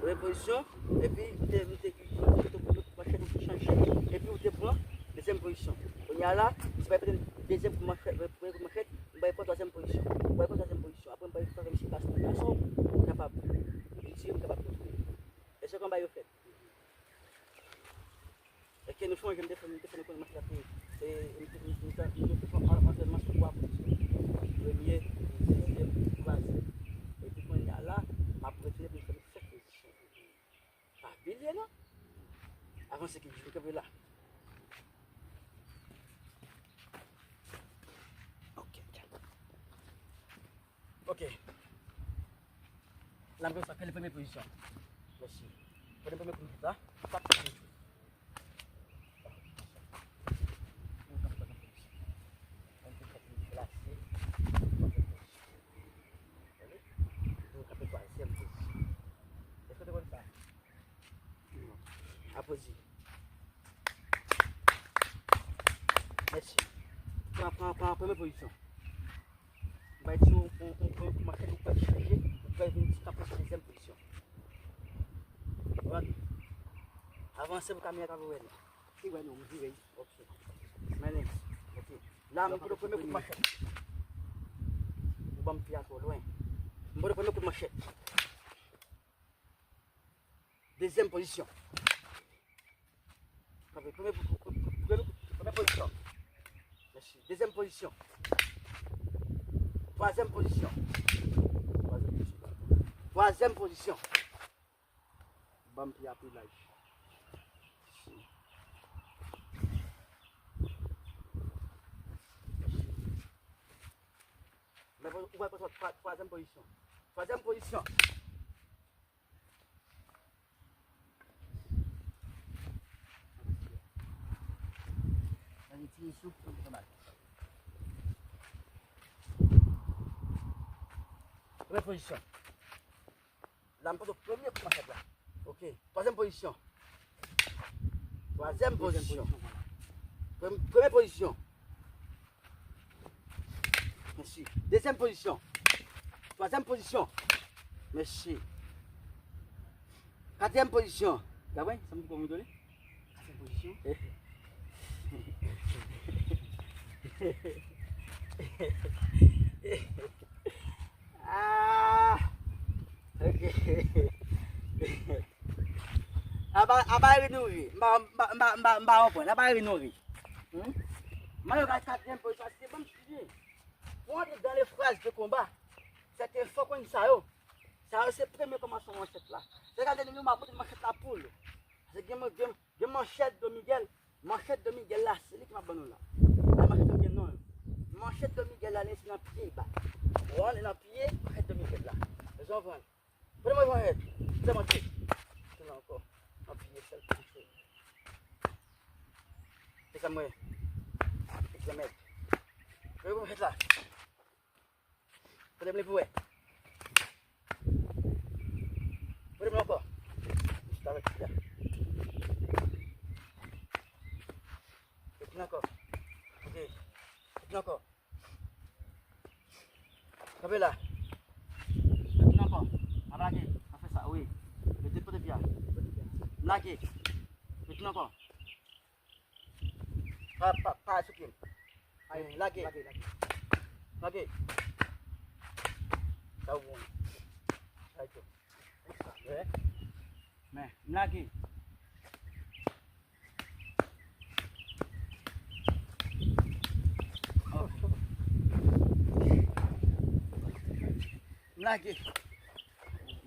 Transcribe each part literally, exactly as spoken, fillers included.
Premye pozisyon, epi m te, m te, m te, m te, m te chanje. Epi ou te pran dezyèm pozisyon. Kounye a la, si w pa pran dezyèm kou manchèt, premye kou manchèt, m bay pran twazyèm pozisyon. M bay pran twazyèm pozisyon. Apre m bay twazyèm si bas nan gason, ou kapab itire, ou kapab kontwole. E se konba yo fèt. Èske nou chonje m te fè, m te fè nou konnen manchèt la te, e, m te, m te, m te fè an, antrenman sou twa pozisyon. Premye, dezyèm, twazyèm. Epi kounye a la, m ap retounen pou m fè nou sèt pozisyon. Pa bliye non. Avanse ki di kanpe la. Ok, ok. Ok. La m gen sa, kèl premye pozisyon? Mèsi. Premye, premye kou m fè sa, sa k fè m jwe. Aplodi. Mèsi. Pran, pran, pran premye pozisyon. M bay ti yon, yon, yon, yon manchèt, ou pral chanje, ou pral vin kanpe sou dezyèm pozisyon. Run. Avanse pou kamera ka wè nou. Li wè nou, m vire. Ok. Mennen. Ok. La, m pote premye kout manchèt. Ou ban m pye a twò lwen. M pote premye kout manchèt. Dezyèm pozisyon. Kanpe, premye, premye, premye pozisyon. Mèsi. Dezyèm pozisyon. Twazyèm pozisyon. Twazyèm pozisyon. Twazyèm pozisyon. Ban m pye a pi laj. Mwen, ou pral pran twa-, twazyèm pozisyon. Twazyèm pozisyon. Premye pozisyon. La, m pote premye kou manchèt la. Ok. Twazyèm pozisyon. Twazyèm pozisyon. Prem-, premye pozisyon. Mèsi. Dezyèm pozisyon. Twazyèm pozisyon. Mèsi. Katriyèm pozisyon. Gabwen, sa m di pou mwen dole? Katriyèm pozisyon. Ah! Ok. Aba, aba ri nou ri. M pa, m pa, m pa, m pa, m pa konprann. Aba ri nou ri. Hmm? Mayo gad katriyèm pozisyon, se bon, m di. Pou antre dans les phases de combat, c'est que fò konn sa yo. Sa yo se premye kòmansman manchèt la. Se gade nou, m ap montre manchèt la pou l. Se gen, gen, Gen manchèt Don Miguel, manchèt Don Miguel la, se li ki m ap ban nou la. La manchèt yo gen non yo. Manchèt Don Miguel la, li se nan pye ba. Ou wè, li nan pye manchèt Don Miguel la. Èske w konprann? Premye manchèt, se manchèt. Se la ankò. Nan pye sèl pou se. Se sa mwen. Se mèt. Premye manchèt la. Pote m li pou wè. Pote m li ankò. Jis avèk ti a. Pote m li ankò. Ok. Pote m li ankò. Kanpe la. Pote m li ankò. Ap lage. Ap fè sa, wi. Mete pote pye a. M lage. Pote m li ankò. Pa, pa, pa sou pye m. Ay, lage. Lage, lage. Lage. Sa w bon. Sa w bon. Men, m lage. Oh. M lage.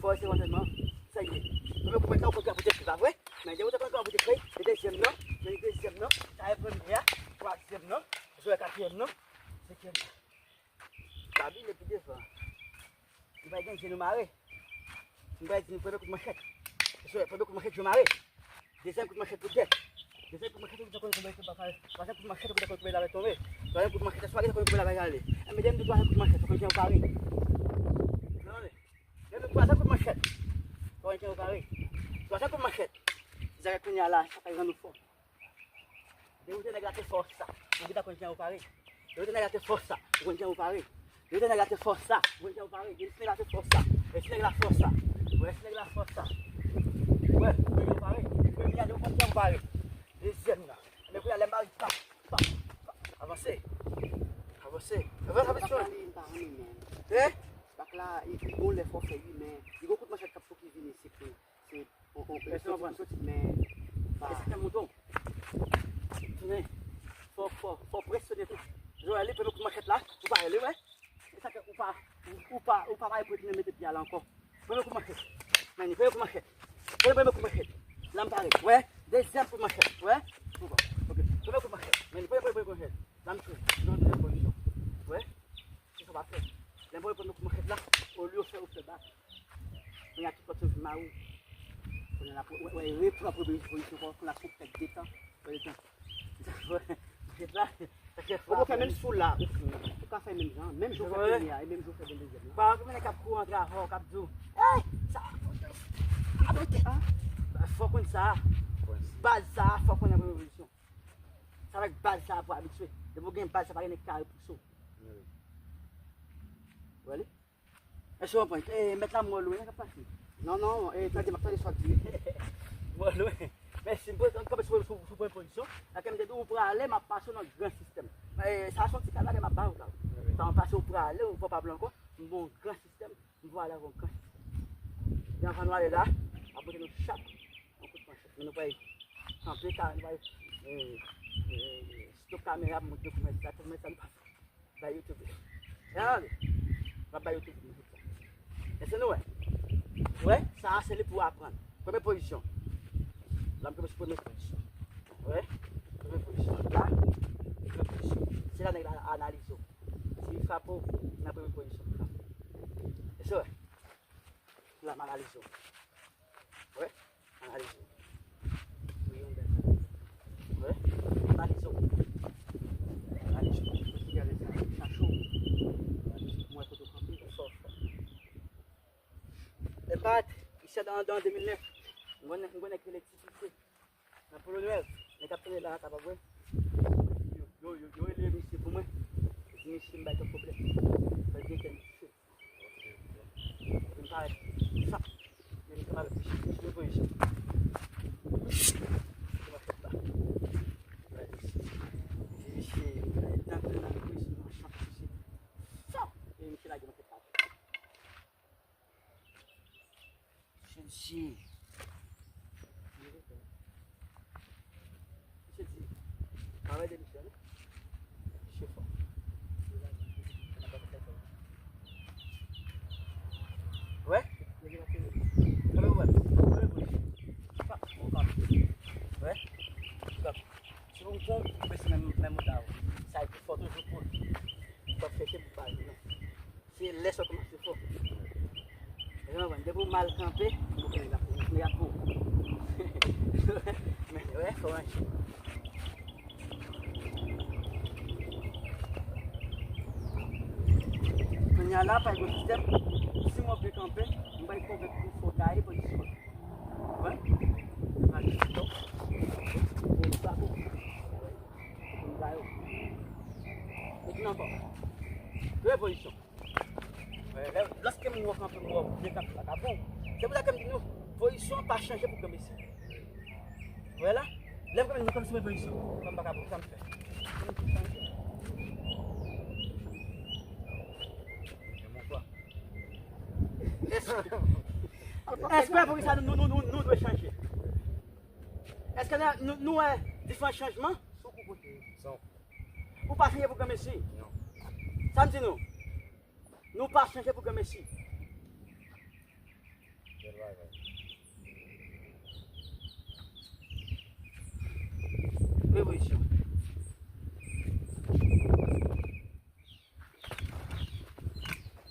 Fò se antrenman. Sa ye. Premye kout machèt la, ou konn ki a pote chèz la, vre? Men, ou te konn ki a pote chèz, e dezyèm nan, men dezyèm nan, sa e premye a, twazyèm nan, sa e katriyèm nan, senkyèm nan. Gabi, le pi devan. Nou pa gen je nou mare. Nou pa di nou premye kout manchèt. Se premye kout manchèt, je mare. Dezyèm kout manchèt poutèt. Dezyèm kout manchèt, ou te konn konbyen tan pa fè. Twazyèm kout manchèt, ou te konn konbyen la tonbe. Twazyèm kout manchèt, aswè, ou te konn konbyen la ale. Enben, demen de twazyèm kout manchèt, ou konn jan ou pare. Tande. Demen de twazyèm kout manchèt, ou konn jan ou pare. Twazyèm kout manchèt. Dirèk kounye a la, sa fè rann ou fò. Demen de nèg la te fò sa. Ou gentan konn jan ou pare. Demen de nèg la te fò sa. Ou konn jan ou pare. Demen de nèg la te fò sa. Ou konn jan ou pare. Demen de nèg la te fò sa. E si nèg la fò sa. Wè, si nèg la fò sa. Wè, ou konn jan ou pare. Premye a, ou konn jan ou pare. Dezyèm nan. Men kounye a, lè m pare, pa, pa, pa. Avanse. Avanse. Avanse, avanse. Bak la, li pa renmen, men. Eh? Bak la, li, li gon lè fò fè, wi, men li gon kout manchèt k ap fouke vini, se pou, se, on, on, Èske w konprann? Soti, men, pa. E sa k fè mouton. Tounen. Fò, fò, fò presyone tou. Joel, li pran kout manchèt la, ou pa rele, wè. E sa ke ou pa, ou, ou pa, ou pa bay pou li mete pye a la ankò. Premye kout manchèt. Mani, premye kout manchèt. Premye, premye kout manchèt. La m pare. Wè, dezyèm kout manchèt. Wè. Ou bon. Ok. Premye kout manchèt. Mani, premye, premye kout manchèt. La m tou. Nan dezyèm pozisyon. Wè. Se sa w ap fè. Lè m pran premye kout manchèt la, olye w fè, ou fè bak. Kounye a tout lòt yo vin mare w. Kounye a la, wè, wè, repran premye pozisyon, kounye a fòk tèt detan. Wè, detan. Manchèt la. Ou ka fè menm sou la, ou fou. Ou ka fè menm jan, menm jan ou fè premye a, e menm jan ou fè dezyèm la. Pa gen nèg k ap kouri antre avè w, k ap di w, "Ey, sa a pote, a pote." Fò konn sa. Baz sa, fò konn nan premye pozisyon. Sa fè baz sa pou abitye. Depi w gen baz sa, pa gen nèg ki ka repouse w. Wè li? Èske w konprann? E, mèt la, mwen lwen, sa k ap pase? Non, non, e, tande, m ap tande sa w ap di. Mwen lwen. Mèsi, m kanpe sou, sou, sou premye pozisyon. Sa ke m te di w, ou prale, m ap pase w nan gran sistèm. E, sa se yon ti kal bagay m ap ba w la. Sa m pase, ou prale, ou pa pale ankò. M ba w yon gran sistèm, m prale avè yon gran sistèm. E anvan nou ale la, m ap pote nou chak yon kout manchèt. Men nou pral kanpe, ka, nou pral, e, e, stop kamera pou montre kòman sa, kòman sa nou pa fè. Bay YouTube. Tande. M ap bay YouTube mwen tout sa. Èske nou wè? Wè, sa a se li pou aprann. Premye pozisyon. La m tonbe sou premye pozisyon. Wè? Premye pozisyon. La. Premye pozisyon. Se la nèg la analize w. Si li frape w, nan premye pozisyon pou frape. Èske w wè? La m analize w. Wè? Analize w. Wi, yon bèl. Wè? Analize w. Analize w. Mwen ki gade sa. Chache w. Mwen foto kanpe. Fò, fò. Epat, isi a dan, dan de mil nèf. Mwen, mwen nèg ki rele Ti Pise. Nan Polo Nwèv, nèg k ap tande la kapab wè. Yo, yo, yo, yo rele misye pou mwen. Yo di misye m bay kèk pwoblèm. Fè l gen kè misye. Epi m parèt. Sa. Men m kapab jis revoye jan. Se mwen fèt la. Di misye, dan nan misye nan chan misye. Sa. E misye lage mwen fèt la. Misye di, misye di, travay de misye, non? Misye fò. Wè? Wè? Wè? Wè? Si w konn, w bese menm, menm ou ta ou. Sa e pi fò toujou pou w. Fò chèche pou pa non. Se lè sa w kòmanse fò. Ou konprann? Depi w mal kanpe, ou konnen nèg la pou, nèg la pou. Men, wè, fò manje. Kounye a la, pa gen sistèm. Si mwen byen kanpe, mwen bay konvenk pou fò gaye pozisyon. Wè? Mwen pa gen sistèm. Mwen pa pou. Mwen gaye. Mwen di ankò. Premye pozisyon. Lè, lòske moun wè w kanpe, moun wè w byen kanpe, pa ka bon. Se pou sa ke m di nou, pozisyon an pa chanje pou granmesi. Wè la, lè m kanpe, nou kanpe sou men pozisyon. Mwen m pa ka bon, sa m fè. Men mwen kwa. Èske, èske pou ki sa nou, nou, nou, nou, nou dwe chanje? Èske nou, nou, nou wè diferans chanjman? Ou pa chanje pou granmesi? Non. Sa m di nou? Nou pa chanje pou granmesi. Bèl bagay. Revolisyon.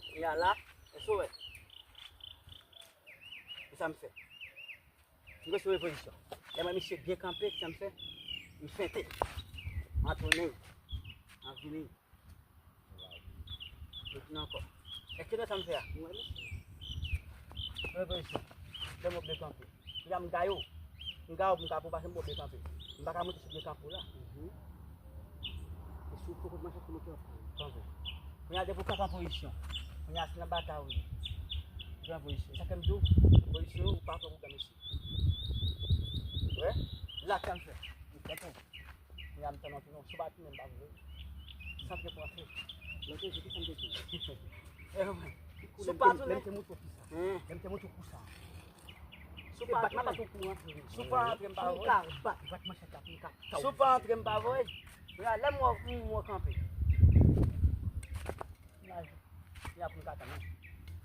Kounye a la, èske w wè? Se sa m fè. M rete sou revolisyon. Lè m wè misye byen kanpe, sa m fè? M fente. M antrennen. M vini. Mwen vin ankò. Èske w wè sa m fè a? Mwen wè misye. Mwen wè misye. Lè m byen kanpe. Kounye a m gaye w. M gaye w, m gaye w, paske m byen kanpe. M pa ka monte sou byen kanpe w la. Mhm. E si w poko manchèt, kòman w ap kanpe? Kounye a, depi w kanpe an pozisyon. Kounye a, se nan batay ou ye. Pran pozisyon. Sa fè m di w, pozisyon ou pa pran pou granmesi. Wè? La, sa m fè. M fè tou. Kounye a m tann antre non. Si w pa tounen m pa vre. Santre pou antre. Lè te di ki sa m te di. E mwen. Si w pa tounen. Lè m te montre w ki sa. Lè m te montre w ki sa. Si w pa tounen. Si w pa antre m pa vre. Bat manchèt la pou m ka. Si w pa antre m pa vre. Kounye a lè m wè w kanpe. Laj. Kounye a pou m ka tann wi.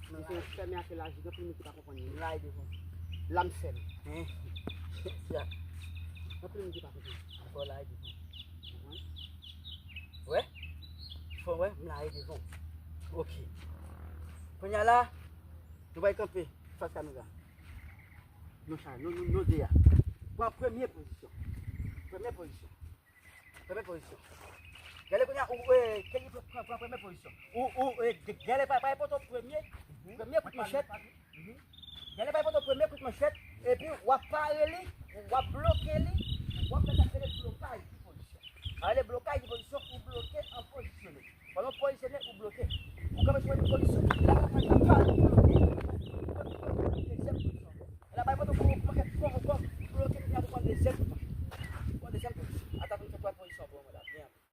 Misye fèmen ak laj, gen anpil moun ki pa konprann li. Laj devan. Lam fèm. Hein? Ya. Gen anpil moun ki pa konprann. Fò laj devan. Konprann? Wè? Fò wè, m laj devan. Ok. Kounye a la, nou pral kanpe fas kamera. Nou sa, nou, nou, nou de a. Pran premye pozisyon. Premye pozisyon. Premye pozisyon. Gade kounye a, ou, e, Kelly pran, pran, pran premye pozisyon. Ou, ou, e, Ge-, Gele pa, pa pote w premye, premye kout manchèt. Gele pa pote w premye kout manchèt, epi w ap pare li, w ap bloke li, w ap fè sa k rele blokaj de pozisyon. Sa rele blokaj de pozisyon,